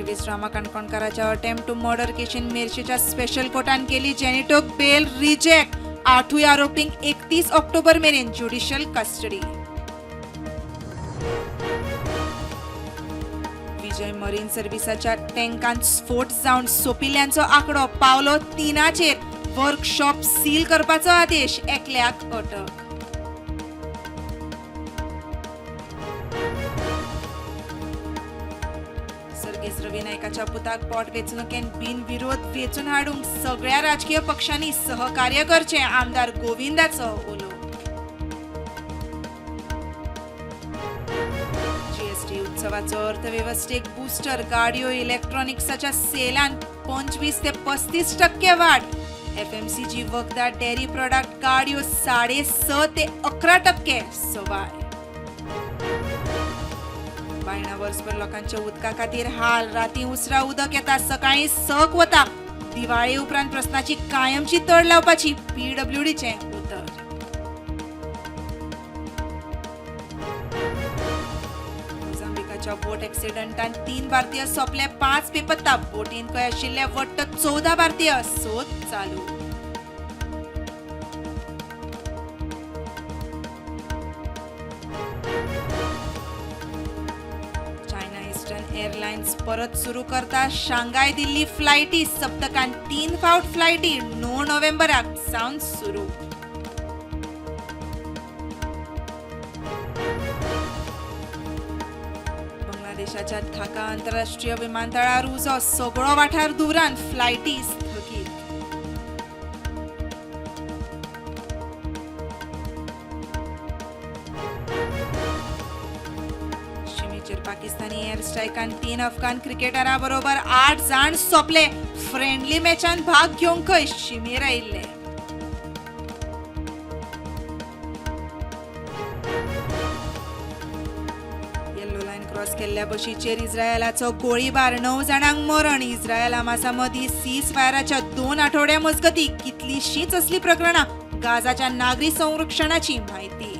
Service रामा काणकोणकाराच्या attempt two murder केशीन मेरशेच्या special कोर्टान केली जेनिटोक बेल reject. 8 आरोपींक 31 ऑक्टोबर मेरेन ज्युडिशियल कस्टडी. विजय मरीन सर्व्हिसाच्या टँकांत स्फोट जावन सोंपिल्ल्यांचो आंकडो पावलो 3चेर. वर्कशॉप सील करपाचो आदेश, एकल्याक अटक. सर्गेस्त रवी नायकाच्या पुताक पोट वेंचणुकेन बिनविरोध वेंचून हाडूंक सगळ्या राजकीय पक्षांनी सहकार्य करचें, आमदार गोविंदाचो उलो. जीएसटी उत्सवाचो अर्थवेवस्थेक बुस्टर. गाडयो, इलेक्ट्रॉनिक्साच्या सेलान 25 ते 35% वाढ. एफएमसीजी, वखदां, डेअरी प्रॉडक्ट, गाडयो 6.5 ते 11% सवाय. बायणा वर्सभर लोकांच्या उदका खातीर हाल. राती उसरा उदक येता, सकाळीं 6 वता. दिवाळे उपरांत प्रस्नाची कायमची तड लावपाची पीडब्ल्यूडीचें उतर. मोझांबिकाच्या बोट ऍक्सिडंटान 3 भारतीय सोंपले, 5 बेपत्ता. बोटीन खंय आशिल्ले वट्ट 14 भारतीय, सोद चालू. चायना इस्टर्न एअरलायन्स परत सुरू करता शांघाय दिल्ली फ्लायटी. सप्तकान 3 फावट फ्लायटी 9 नोव्हेंबराक सावन सुरू. बांगलादेशाच्या ढाका आंतरराष्ट्रीय विमानतळार उजो, सगळो वाठार धुंवरान, फ्लायटी स्थगीत. शिमेचेर पाकिस्तानी एअर स्ट्रायकान 3 अफगाण क्रिकेटरां बरोबर 8 जाण सोंपले. फ्रेंडली मॅचान भाग घेवंक खंय शिमेर आयिल्ले. येल्लो लायन क्रॉस केल्ल्या बशीचेर इस्रायलाचो गोळीबार, 9 जाणांक मरण. इस्रायल हमासा मदीं सीज फायराच्या 2 आठवड्या मजगतीं कितलीशींच असली प्रकरणां. गाझाच्या नागरी संरक्षणाची माहिती.